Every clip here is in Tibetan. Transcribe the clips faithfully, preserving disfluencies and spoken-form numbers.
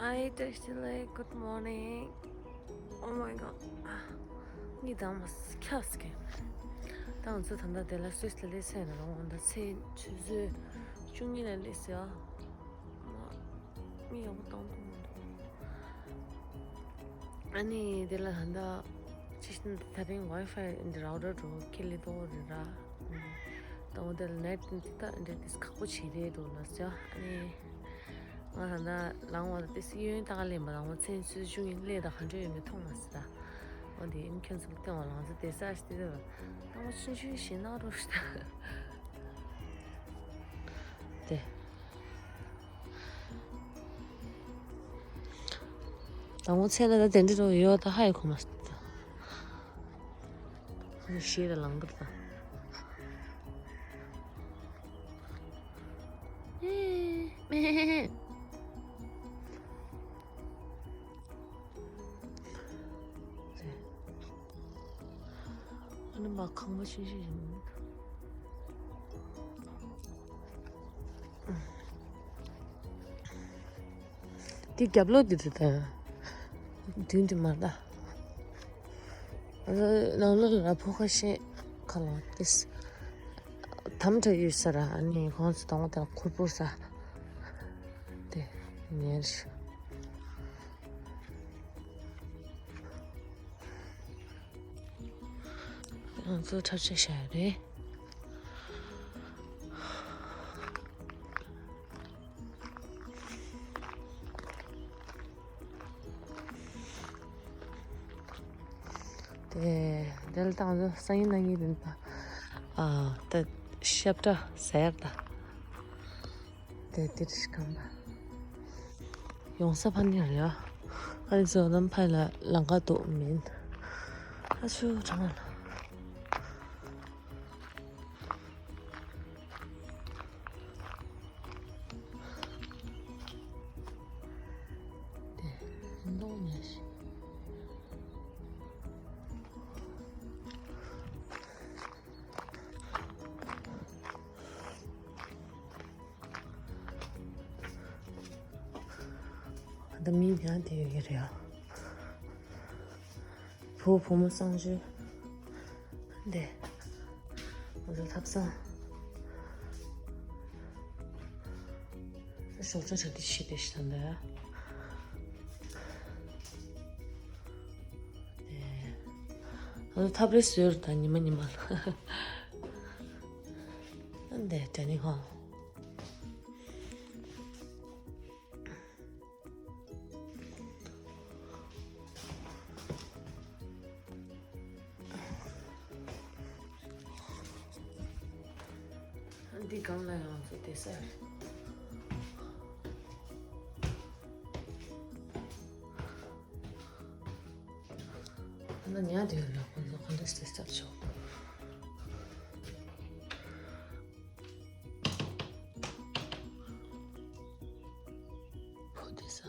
Hi, Destiny. Good morning. Oh my god. ངའི་གདོང་མ་ཁྱབ་སྐད། ད་ང་ཚོ་ད་ལྟ་དེ་ལ་སུད་སི་ལ་སླེབས་ཚར་ཡིན་ན་རོང་ད་ཚེས་ཆུ་ཚོད་བཅུ་གཉིས་ལ་སླེབས་ཟེར་ཨ། མ། མི་ཡག་པོ་གཏོང་ཐུབ་མི་འདུག་ཨ་ནི་དེ་ལ་ད་ལྟ་ཅི་ད་རིང་ཝའི་ཕའི་འདི་རའུ་ཊར་འགྲོ་ཁེ་ལི་ཏོ་རེད་ར། ད་འོ་དེ་ལ་ནེཊ་འདི་ད་འདི་ཏིས་ཁག་པོ་བྱེད་རེད་འདུག་ལ་ཟེར་ཨ་ནི། ང་ད་ལྟ་ལང་བ་ད་ཏིས་གཡོན་ད་ག་ལེན་པ་དང་འོ་ཚེས་ཆུ་ཚོད་བཅུ་གཉིས་སླེབས་ད་ག་འདྲ་ཡོད་མེད་མཐོང་མ་སྲིད་ད། འོ་དེ་ཨིན་ཁྱོད་ཚོ་ལ་སྟོན་བ་ལང་ཚོ་དེ་ས་ཞིག་དེ་ད་ད་ང་ཆུང་ཆུང་ཞིག་ན་རོ་ཞིག་ད། དེ། དང་པོ་ཚེ་ལ་ད་དེ་འདྲ་རོ་ཡོད་ད་ཧ་ཡི་ཁོ་མ་སྲིད་ད། ཤེས་ར་ལང་གི་ད། ཨ་ནི་མ་ཁང་པ་ཆུང་ཆུང་ཞིག་མིན། འདི་རྒྱབ་ལོགས་འདི་རེད་ད། མདུན་དེ་མ་རེད་ད། ཨ་ནི་ནང་ལོགས་ལ་ཕོ་ཁ་ཤས་ཁ་ལོ་ཏིས། དམ་དྲག་ཡོད་ས་ར་ཨ་ནི་ཁོང་ཚོ་དང་པོ་དེ་ལ་ཁུར་པོ་ས། དེ་ཉལ་ཞིག་ང་ཚོ་འཁྲབ་ཆ་བཞག་ཡ་རེད། དེ་དེ་ལ་ད་ང་ཚོ་སང་ཉིན་གནངས་ཉིན་རིམ་པ། ཨ་ད་ཤབ་ཏྲ་ཟེར་ད། དེ་དེ་རིགས་གང་ལ་ཡོང་ས་ཕ་ནི་རེད་ཨ། ཨ་ནི་ཚོ་ནམ་ཕ་ལ་ལང་ཀ་འདུག་མིན། ཨ་ཆུ་གྲང་ལ། དེ་མདོག་ཉེས་ཤིང་། ད་མི་ཉག་དེ་ཡོད་ཀྱི་རེད་ཨ། བུ་བུ་མོ་གསང་སྤྱོད། འདི། ང་ཚོ་ཐབ་ཚང་། ཞོགས་ཇ་ཆག་གི་ཤི་དེ་ཤི་ད་འདི། ང་ཚོ་ཐབ་རེ་བཟོས་རེད་ད་ཉི་མ་ཉི་མ་ལ། འདི་ད་ནི་ཧོ། འདི་སྒང་ལ་ཡང་ཚོ་བསྡད་ས་རེད། ཨ་ན་ཉལ་དུས་ལ་ཁོང་ཚོ་ག་འདྲ་ཞིག་བསྡད་ཆོག་ཕོ་དེ་ས།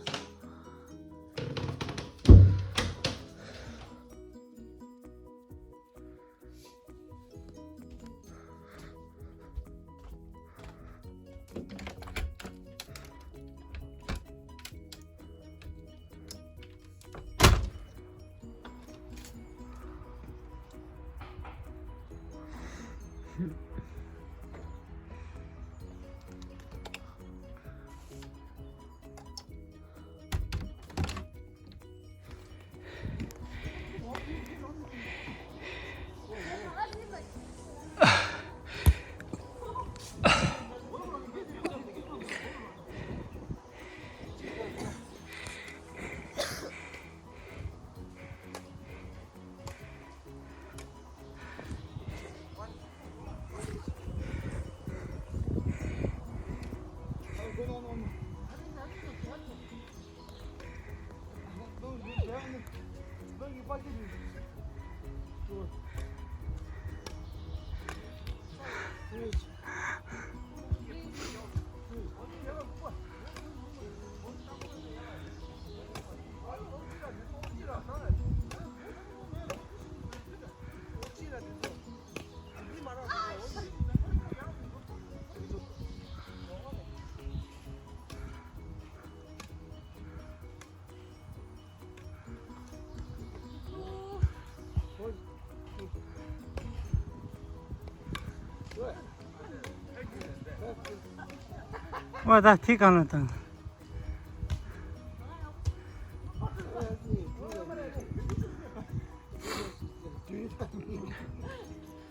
ཨོ་ད་ཐིག་གང་ལ་དང་།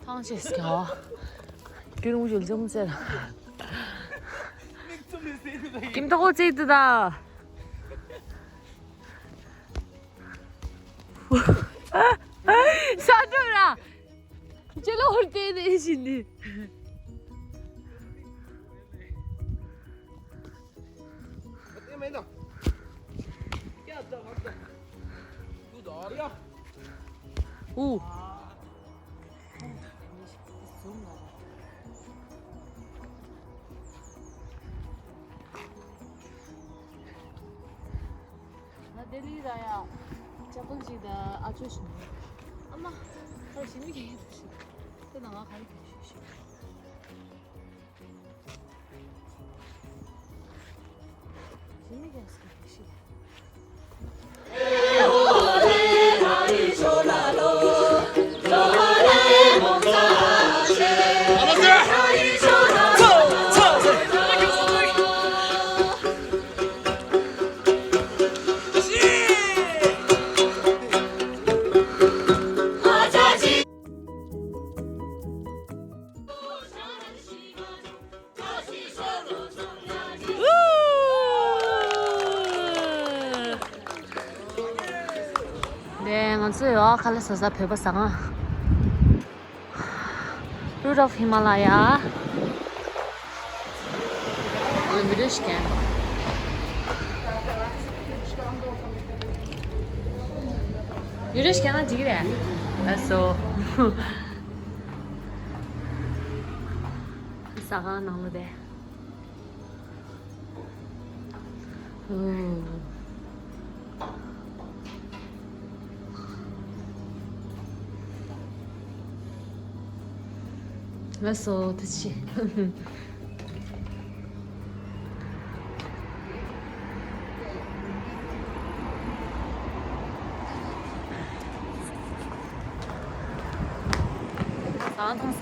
ཐང་ཆེ་སྐྱོ། ཀི་རུང་ཞུལ་ཙམ་ཟེར། ཀིམ་ཏོག་ཙེ་ཏུ་ད། ས་ཏུ་ར། ཅེ་ལོ་ཧུར་ཏེ་ནེ་ཤིན་ནི། ཨུ། ང་ལྡི་ལི་ར་ཡ། ཅ་པལ་ཅིག་དང་ཨ་ཅོ་ཞིག་ཨ་མ། ཁ་ཞི་མི་གེ་ཡིན་ཞིག་དེ་ན་ང་ག་རེ་གེ་ཞིག་ཞིག་ཞི་མི་གེ་ཞིག་གེ་ཞིག་ནས་ང་ཚོས་ཡོ་ཁ་ལ་ཟ་ས་བོད་པ་ཟ་ཁང་། Root of Himalaya. ཨ་བི་ཌི་ཡོ་ཞིག་ཀན། བི་ཌི་ཡོ་ཞིག་ཀན་ན་འགྲིག་གི་རེད། ལགས་སོ། ཟ་ཁང་ནང་ལ་བསྡད། ལགས་སོ། ཐུགས་རྗེ་ཆེ། ཟ་ཁང་ཐོན་ས།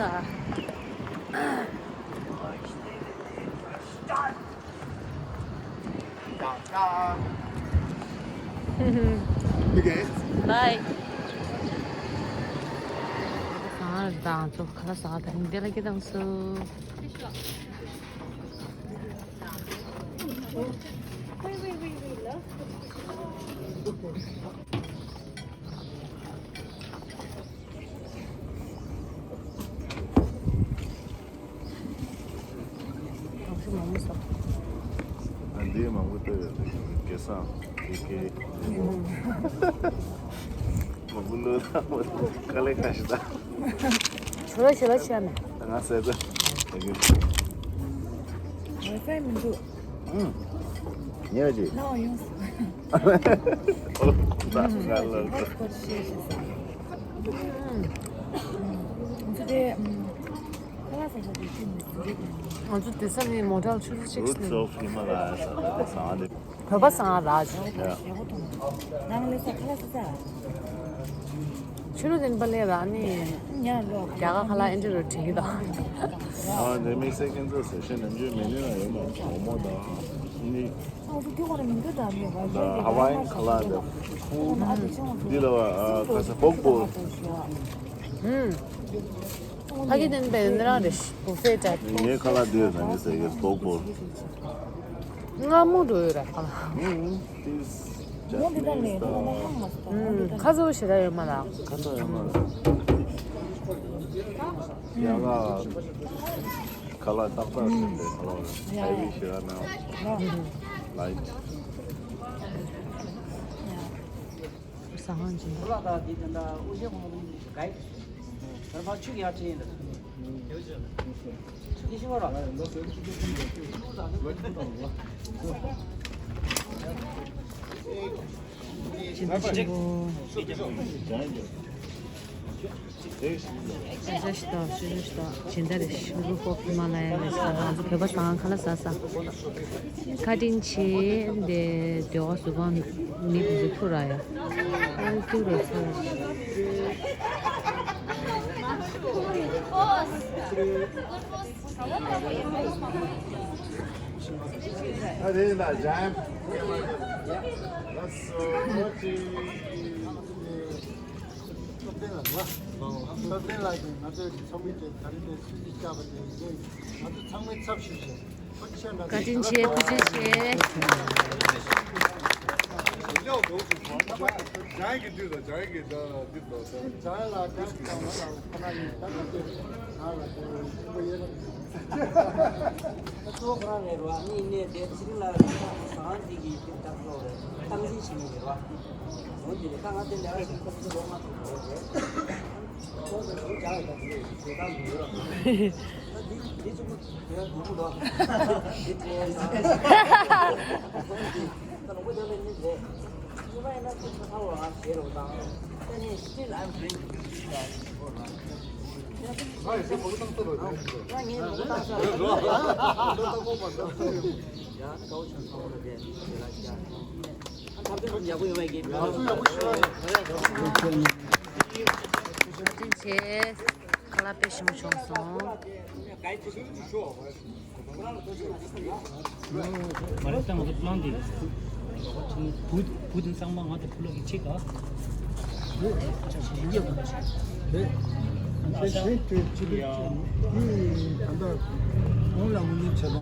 Bye. ང་དང་ཚོ་ཁ་ལག་ཟ་བ་དང་འདི་ལ་སྐྱིད་དང་སུ། གྲོགས་ཤིག་མང་པོ་ཟ། ཨ་འདི་མང་པོ་ལྟོས་ཡོད་རེད། སྐལ་བཟང་། ཨེ་ཀེ། མང་པོ་ལོས་དང་དཀའ་ལས་ཁག་ཞིག་དང་། ཁྱོད་ར་ཞེ་ལ་ཆེ་ནས། ང་ཟས་ཚོད། ང་ཟས་མི་འདུག་ཨུམ། ཉེ་བ་ཅིག་ལའོ་ཡོང་སོང་། ཨོ། ད་ང་ལ། ཁོ་ཤེས་ཤེས་ཟེར། ང་ཚོ་དེ་ཁ་ལག་ཟ་ས་དེ་ཅི་མི་ཟེར། ང་ཚོ་དེ་ས་ནས་མོ་ཊ་ཆུ་ཚོད་གཅིག Roots of Himalaya ཟེར་བ་དེ་ཟ་བ་དེ། བོད་པ་ཟ་ང་རག་ཅིག་ཡ། ནང་ལས་ས་ཁ་ལག་ཟ་ས། ཆུ་ལུ་དེན་པ་ལས་ར་ནི། ཉ་ལོ། རྒྱ་གར་ཁ་ལག་ཨེ་འདྲ་རུ་བྲིས་ཀྱི་དང་། ཨ་འདི་དམིགས་བསལ་ཁྱེད་ཚོ་ཟེར་ཤེས་ནམ་རྒྱུན་མི་ནུས་ན་ཡོད་མ་མོག་མོག་དང་། ཨིན་ཇི། ཨ་ཟི་དེ་ཁོ་ར་མི་འདུག་ད་མི་བ་ད་ཧ་ཝའི་ཡན་ཁ་ལག་དེ་ཕུ། འདི་ལ་བ་ཨ་ཁ་ས་པོག་པོ། ཨུམ། ཕ་གི་དེན་པ་ཡིན་རང་རེད། བུ་ཕེ་ཊ། ངའི་ཁ་ལག་འདི་ཡོད་ན་ངས་ཟེར་གི་པོག་པོ། ང་མོ་འགྲོ་ཡོད་ར་ཁ་ལག་ཨུམ། This Japanese དང་། ཁ་ཚ་བོ་ཞེ་དྲག་ཡོད་མ་ལགས། ཁ་ཚ་ཡོད་མ་ལགས། ཡ་ང་ཁ་ལག་ཏག་ཏག་ཟིན་པའི་ཁ་ལག་ཡ་ཡ། ཧེ་བི་ཞེ་དྲག་མེད་པ། ལའིཊ། ཟ་ཁང་ཅན། ཆེན་པོ་ཆེན་པོ། ཨ་ཅག་ཤི་ཏོག་ཤི་ཤི་ཏོག་ཇི་འདྲ་རེད། ཤི་རུ་ཧོ་ཧི་མ་ལ་ཡ་རེད་ཟ། ང་ཚོ་བོད་པ་ཟ་ཁང་ཁ་ལག་ཟ་ས། ཁ་ཏིན་ཆེ་འདི་སྡེ་བ་ཟུར་ཁང་མི་དེ་ཚོ་ཐུག་ར་ཡ། ཨ་ཐུག་ར་ཚ་ར། Good pose. Good pose. རེད་ལ་ཇམ། ལགས་སོ་ཅི། སྟོབས་ལྡན་ལགས་ང་ཚོའི་ཚོགས་མི་དེ་ད་རིང་དེ་སྲིད་ཇུས་བཅག་པ་དེ་ཡིན། ང་ཚོ་ཚང་མས་ཚབ་ཞུས་བྱས། བཀའ་དྲིན་ཆེ། ཐུགས་རྗེ་ཆེ། ཇང་གི་དུས་དང་ཇང་གི་ད་དུས་དང་ད། ཇང་ལ་ཇང་གི་ད་ང་ལ་ཁོ་ན་ཡིན་ད་ང་ཚོ་ང་ལ་དུས་ཁོ་ཡོད་ན། ད་གཙོ་བོ་ཁོ་རང་རེད་རོ། ཨ་ནི་གནས་དེ་ཚེ་རིང་ལ་ཟ་ཁང་འདི་གི་དུས་ད་གཙོ་བོ་རེད། སྟངས་འཛིན་བྱེད་མཁན་རེད་རོ། འོན་ཏེ་ད་ང་དེ་ལས་ཀ་བྱེད་སྐབས་སུ་ལོ་ལྔ་དྲུག་འགོར་རྗེས། ཁོང་གིས་ཇང་ལ་ད་དུས་དེ་ད་མི་ཡོད་རོ། ད་འདི་འདི་གཅིག་པུ། བཀྲ་ཤིས་བདེ་ལེགས། ཁ་ལག་དཔེ་ཞིམ་པོ་བྱུང་སོང་། མ་རེད་ད་ང་ཚོ་བླངས་ཏེ། བུ་བུ་དེ་གཙང་མ་ང་དང་བུ་ལོག་གི་ཆེད་ག་རེད། ཨ་ཅག་ཞིག་ཡིན་ཡོད་པ་ཞིག་རེད། ཨ་ཅག་གཞན་དུ་ཅི་ལུགས་ཅི་ཡིན་གང་ལྟར་ཁོང་ལ་ངོས་འཛིན་བྱེད་དང་